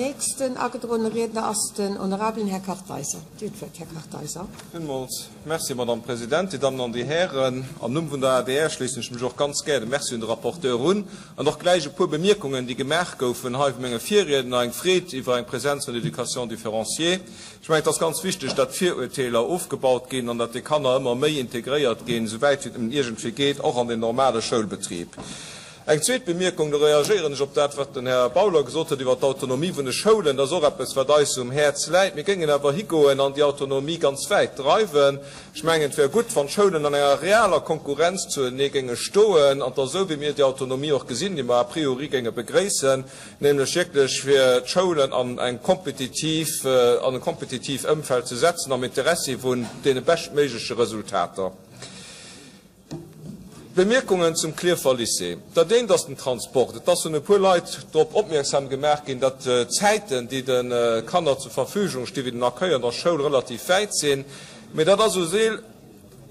nächsten agedroene Riedner ass den honorabelen Här Kartheiser. Dir hutt d'Wuert, Här Kartheiser. Villmools Merci, Madame President, Dir Dammen an Dir Hären. Am Numm vun der adr schléissen ech mech och ganz gär dem Merci un de Rapporteur un an och gläich e puer Bemierkungen, déi gemaach goufen hei vu menge Virriedner, eng Freed iwwer eng Präsenz vun der Éducation différenciée. Ech mengen, et ass ganz wichteg, datt d'Virurteeler ofgebaut ginn an datt déi Kanner ëmmer méi integréiert ginn, esouwäit wéi et nëmmen iergendwéi geet, och an den normale Schoulbetrib. Eng zweet Bemierkung, do reagéieren ech op dat, wat den Här Bauler gesot huet iwwert d'Autonomie vun de Schoulen. Dat ass och eppes, wat eis um Häerz läit. Mir géingen awer higoen an déi Autonomie ganz wäit dreiwen. Ech mengen, et wär gutt, wann d'Schoulen an enger realer Konkurrenz zuenee géinge stoen, an da esou, wéi mir déi Autonomie och gesinn, déi mer a priori géinge begréissen, nämlech wierklech fir d'Schoulen an eng kompetitiv, an e kompetitiiv Ëmfeld ze setzen am Interessi vun deene beschtméigleche Resultater. Bemierkungen zum Klierfer Lycée. Dat eent ass den Transport. Et ass vun e puer Leit drop opmierksam gemaach ginn, datt d'Zäiten, déi de Kanner zur Verfügung sti fir den Accueil an der Schoul, relativ wäit sinn. Mee dat ass u sech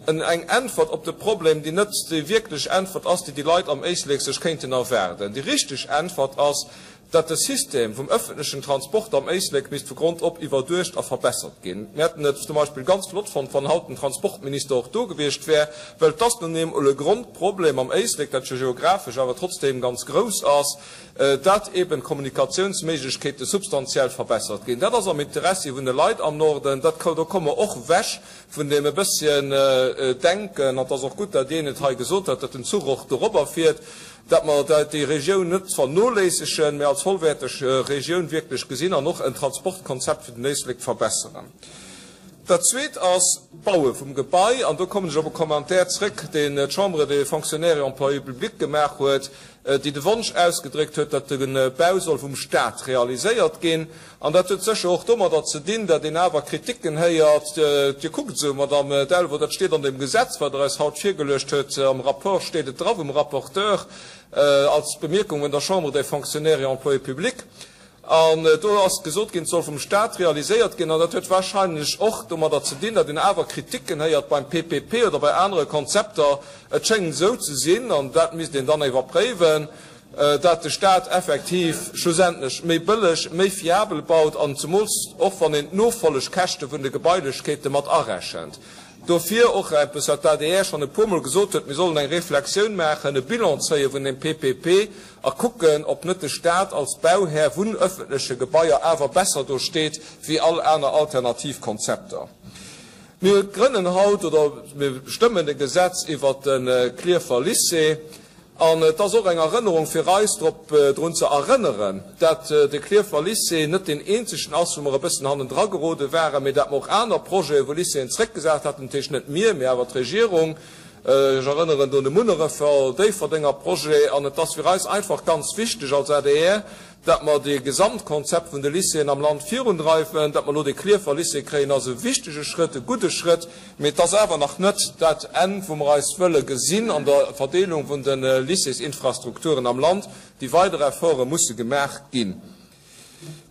eng Äntwert op de Problem, déi net déi wierklech Äntwert ass, déi déi Leit am Éislek sech kéinten erwaarden. Déi richteg Äntwert ass, datt de System vum ëffentlechen Transport am Éislek misst vu Grond op iwwerduecht a verbessert ginn. Mir hätten et zum Beispill ganz flott fonnt, wann haut den Transportminister och do gewiescht wär, well et ass nun eemol e Grondproblem am Éislek, dat jo geographesch awer trotzdeem ganz grouss ass, dat eben d'Kommunikationsméiglechkeete substantiell verbessert ginn. Dat ass am Interessi vun de Leit am Norden. Dat, do komme mer och ewech vun deem e bësschen Denken, an et ass och gutt, datt een et hei gesot huet, datt den Zuch och dorobber fiert, datt mer déi Regioun net vernoléissegen, mä als vollwäerteg Regioun wierklech gesinn an och en Transportkonzept fir den Éislek verbesseren. Dat Zweet ass d'Baue vum Gebai, an do kommen ech op e Commentaire zrëck, deen d'Chambre des Fonctionnaires et Employés publics gemaach huet, déi de Wonsch ausgedréckt huet, datt de Bau soll vum Stat realiséiert ginn. An dat huet sécher och domadder ze dinn, datt een awer Kriticken héiert, Dir kuckt esou, Madame Delvaux, dat steet an deem Gesetz, wat Der eis haut virgeluecht huet, am Rapport steet et dra vum Rapporteur als Bemierkung vun der Chambre des Fonctionnaires et Employés publics. An do ass gesot ginn, et soll vum Stat realiséiert ginn. An dat huet wahrscheinlech och domadder ze dinn, datt een awer Kriticken héiert beim PPP oder bei anere Konzepter. Et schéngt esou ze sinn, an dat misst een dann iwwerpréiwen, dat de Staat effektiv schlussendlech méi bëlleg, méi fiabel baut an zemools och wann een d'Nofollegkäschte vun de Gebailechkeete mat arechent. Dofir och eppes, wat d'ADR schonn e puermol gesot huet, Mir sollen eng Reflexioun maachen, e Bilan zéie vun deem PPP a kucken, ob net de Staat als Bauhär vun öffentleche Gebaier awer besser do steet wéi all aner alternativ Konzepter. Mir grënnen haut oder mir stëmmen e Gesetz iwwert de Klierfer Lycée. An et ass och eng Erënnerung fir eis, drop drun ze erënneren, dat de Klierfer Lycée net deen eenzegen ass, wou mer e bëssen hannendra gerode waren, mee dat mer och aner Projete wou Lycéeën zréckgesat haten, dat heescht net mir, mee awer d'Regierung. Ech erënneren do un de Munnerefer, Déifferdenger Projet. An et ass fir eis einfach ganz wichteg als adr, dat mer dee Gesamtkonzept vun de Lycéeën am Land virundreiwen. Dat mer elo dee Klierfer Lycée kréien, ass e wichtege Schrëtt, e gudde Schrëtt. Mee et ass awer nach net dat Enn, wou mer eis wëlle gesinn an der Verdeelung vun de Lycéesinfrastrukturen am Land. Déi weider Efforte musse gemaach ginn.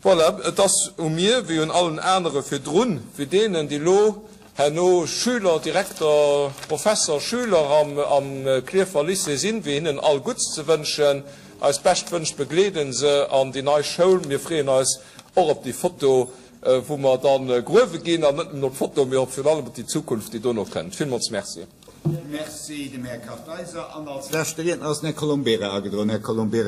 Voilà, et ass u mir wéi un allen anere virdrun, wéi deenen, déi elo herno Schüler, Direkter, Professer, Schüler am Klierfer Lycée sinn, wéi hinnen all Gutts ze wënschen. Eis bescht Wënsch begleeden se an déi nei Schoul. Mir freeën eis och op déi Foto, wou mer da gruewe ginn, an net nëmmen op d'Foto, mee och virun allem op déi Zukunft, déi dono kënnt. Villmools Merci. Merci dem Här Kartheiser. An als leschte Riedner ass den Här Colombera agedroen. Här Colombera.